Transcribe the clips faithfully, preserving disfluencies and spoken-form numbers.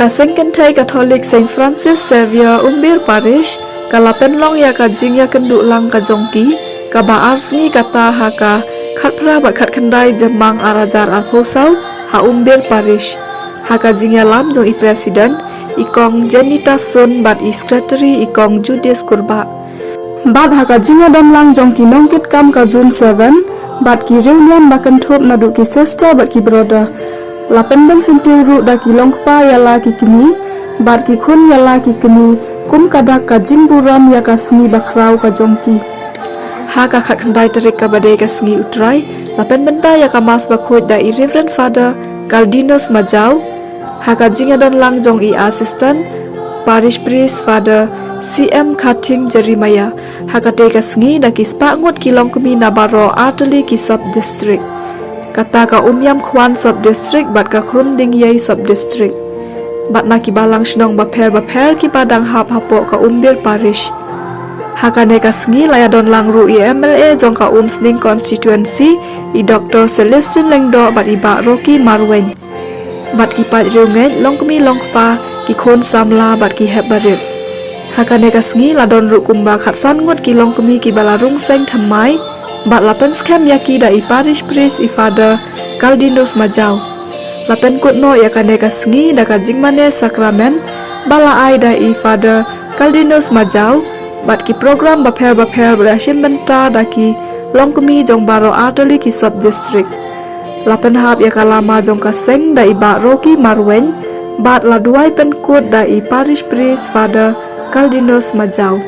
Seng Kynthei Katholik Saint Francis Xavier Umbir Parish ka la pynlong ïa ka jingïakynduh lang ka jong ki kaba ar sngi kata ha ka khatphra bad khatkhyndai Jymmang ar hajar arphew saw ha Umbir Parish. Ha ka jingïalam jong i President, i Kong Jenita Sun bad i Secretary, i Kong Judith Kurbah. Bad ha ka jingïadon lang jong ki nongkitkam ka Zone seven bad ki riewniam ba kynthup naduh ki sister bad ki brother, la pyndem syntiew ruh da ki longkpa ïa la ki kmie bad ki khun ïa la ki kmie kum ka dak ka jingburom ïa ka sngi bakhraw ka jong ki. Ha ka khatkhyndai tarik kaba dei ka sngi U Trai, la pynbynta ïa ka Mass bakhuid da i Reverend Father Caldinus Majaw, ha ka jingïadon lang jong i Assistant Parish Priest Father C M Khathing Jeremiah. Ha katei ka sngi da ki spah ngut ki longkmie na baroh artylli ki sub district, kata ka Umiam Khwan sub district bad ka Khrumdingiei sub district, bad na ki balang shnong bapher bapher kiba dang hap hapoh ka Umbir Parish. Ha kane ka sngi la ïadon lang ruh i M L A jong ka Umsning constituency, i Doctor Celestine Lyngdoh bad i Bah Rocky Marwein, bad ki paid riewngeit, longkmie longkpa, ki khun samla bad ki hep barit. Ha kane ka sngi la don ruh kumba khatsan ngut ki longkmie kiba la rung seng thymmai bad la pynskhem ïa ki da i Parish Priest, i Father Caldinus Majaw. La pynkut noh ïa kane ka sngi da ka jingmane sakramen ba la ai da i Father Caldinus Majaw, bad ki program bapher bapher ba la shim bynta da ki longkmie jong baroh artylli ki sub district. La pynhap ïa ka lama jong ka seng da i Bah Rocky Marwein bad la duwai pynkut da i Parish Priest Father Caldinus Majaw.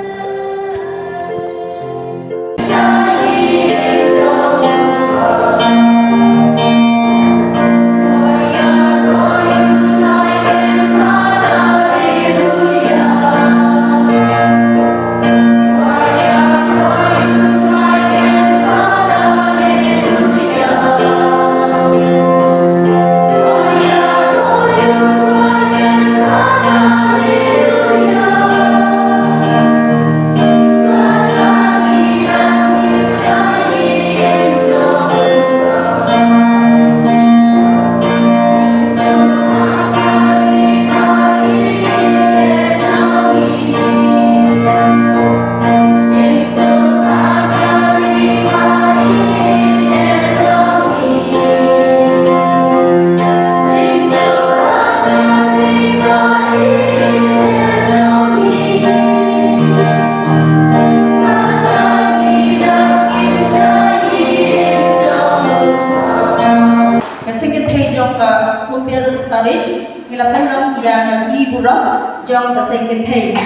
Ka seng kynthei jong ka Umbir Parish ngi la pynlong ïa ka sngi burom jong ka seng kynthei.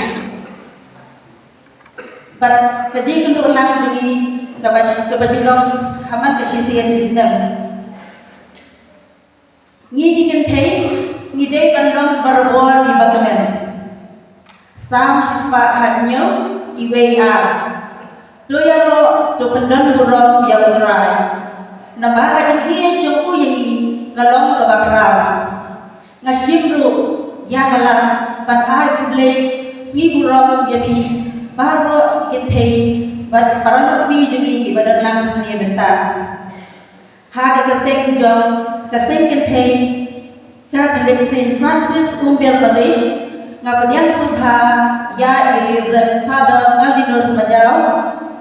Bad ka jingkynduh lang jong ngi kaba, kaba jinglong ha man ka shisien shisnem. Ngi ki kynthei ngi dei ban long barabor kiba kmen. Salm shispah khathynñiew, iwei ar. To ïaroh, to kyndon burom ïa U Trai. Naba ka jingïeit jong u ïa ngi ka long kaba khraw. Nga shim ruh ïa ka lad ban ai khublei sngi burom ïa phi baroh ki kynthei bad para lok jong ngi kiba don lang hangne mynta. Ha ka kyrteng jong ka seng kynthei Katholik Saint Francis Umbir Parish, nga pdiang sngewbha ïa i Reverend Father Caldinus Majaw,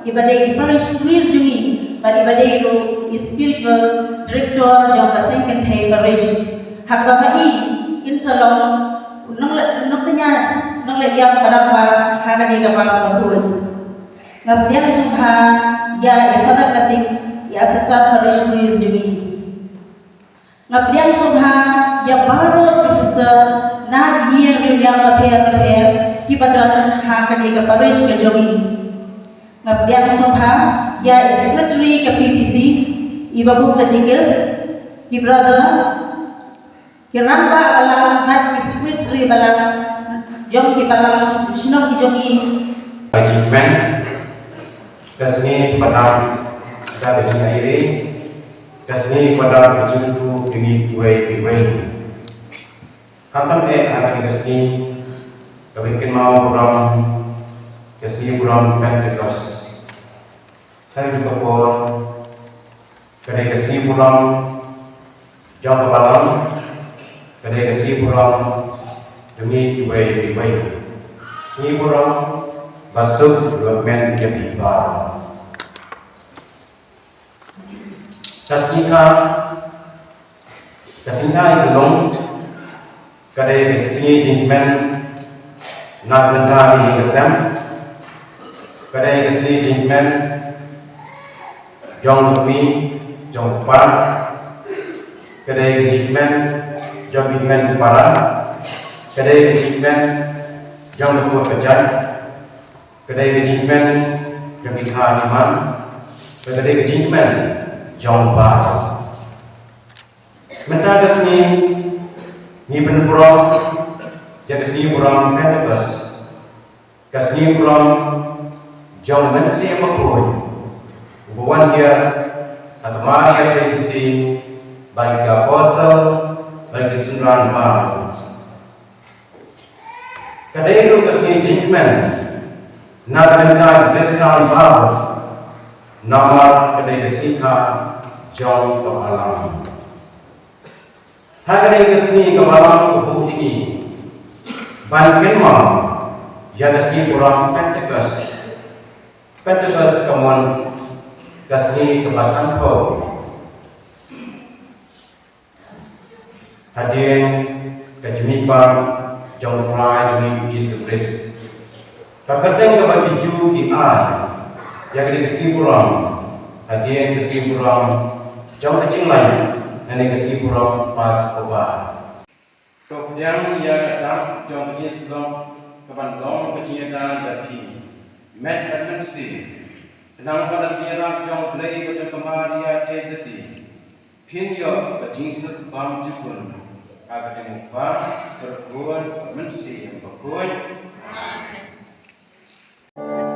iba dei i Parish Priest jong ngi bad iba dei ruh i Spiritual Director jong ka seng kynthei Parish. Ha kaba ma i in sa long nongleh, nongkñia, nongleh ïa ka rangbah ha kane ka Mass bakhuid. Nga pdiang sngewbha ïa i Father Katik, i Assistant Parish Priest jong ngi. Nga pdiang sngewbha ïa baroh ki sister na ki ïing riewniam bapher bapher kiba don ha kane ka parish ka jong ngi. Nga pdiang sngewbha ïa i secretary ka P P C, i babu katikis, ki brother, ki rangbah balang bad ki secretary balang jong ki balang shnong ki jong ngi. Achievement. Ka sngi kaba dap da ka jingaiei, ka sngi kaba dap ka jingkyrkhu jong ngi kiwei kiwei. Khamtam eh ha kane ka sngi kaba kynmaw burom, ka sngi burom Pentecost. Ha kane ka por, ka dei ka sngi burom jong ka balang, ka dei ka sngi burom Ngi iwei iwei. Sngi burom ba suk ba kmen ïa phi baroh. Ka sngi kha, ka sngi kha ïa ka long, ka dei ka sngi jingkmen na ka bynta ka ïing ka sem, ka dei ka sngi jingkmen jong ka kmie jong ka kpa, ka dei ka jingkmen jong ki hynmen ki para, ka dei ka jingkmen jong ka kur ka jait, ka dei ka jingkmen jong ki kha ki man, ka dei ka jingkmen jong baroh. Mynta ka sngi ngi pynburom ïa ka sngi burom Pentecost, ka sngi burom jong u Mynsiem Bakhuid uba wan hiar ha ka Maria Theisotti bad ki apostol bad ki synran baroh. Ka dei ruh ka sngi jingkmen na ka bynta ki Khristan baroh, namar ka dei ka sngi kha jong ka Balang. Ha ka dei ka sngi ka Balang ka buh ïa ngi ban kynmaw ïa ka sngi burom Pentecost. Pentecost ka mon ka sngi kaba sanphew hadien ka jingmihpat jong U Trai jong ngi U Jisu Khrist. Ka kyrteng kaba ki Jiw ki ai ïa kane ka sngi burom hadien ka sngi burom jong ka jinglait, lane ka sngi burom Passover. To pdiang ïa ka dak jong ka jingshlur kaban long ka jingïada ïa phi, met bad mynsiem, khnang ba da ka jingïarap jong U Blei bad jong ka Maria Theisotti, phin ïoh ka jingsuk bymjukut. Ha ka kyrteng U Kpa, U Khun, bad U Mynsiem Bakhuid. Amen.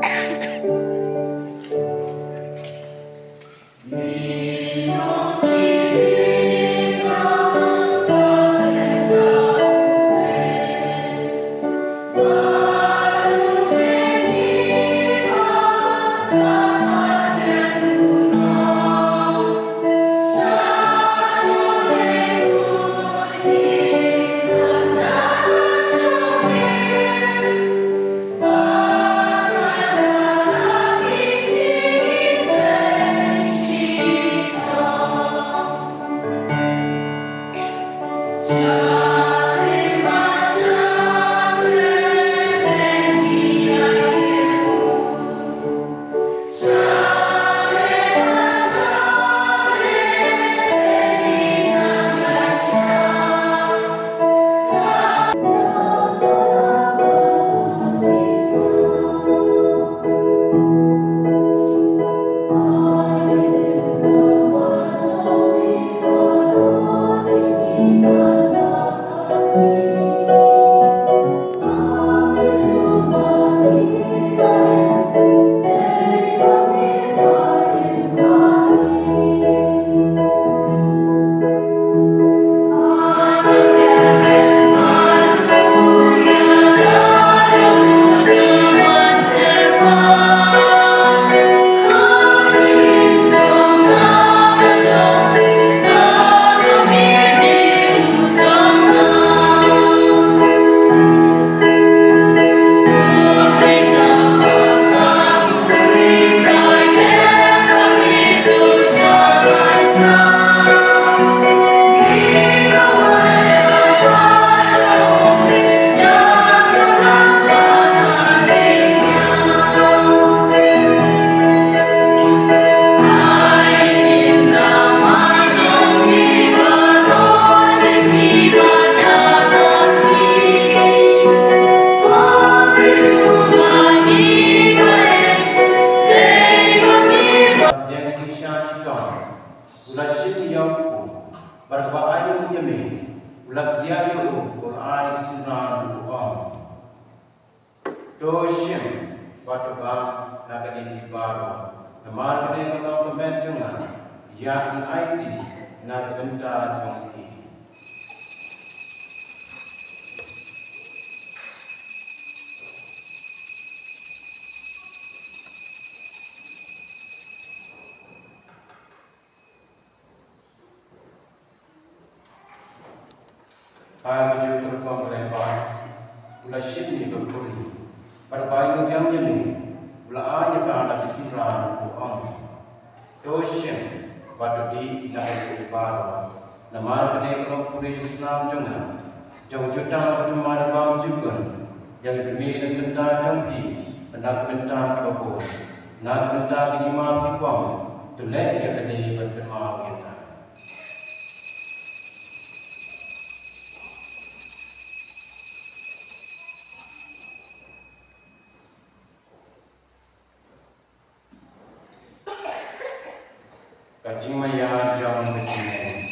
Bad ïa ka jingshisha shitom u la shim ïa u, bad kaba ainguh ïa me u la kdiah ïa u, u la ai ïa u synran, u ong: To shim bad to bam na kane phi baroh, namar kane ka long ka met jong nga, ïa kane ai ti na ka bynta jong phi. Ha ka juh ka rukom ka dei ba u la shim ïa ka khuri, bad ba ïoh biang ïa me, u la ai ïa ka da ki synran, u ong: To shim bad to dih na ka liang baroh, namar kane ka long ka khuri jong u snam jong nga, jong u jutang bad u tymmen bymjukut, ïa ka kmie na ka bynta jong phi bad na ka bynta kiba bun, na ka bynta ki jingmap ki kwong. To leh ïa kane ban kynmaw ïa nga. Ka jingmaïa jong ka jingngeit.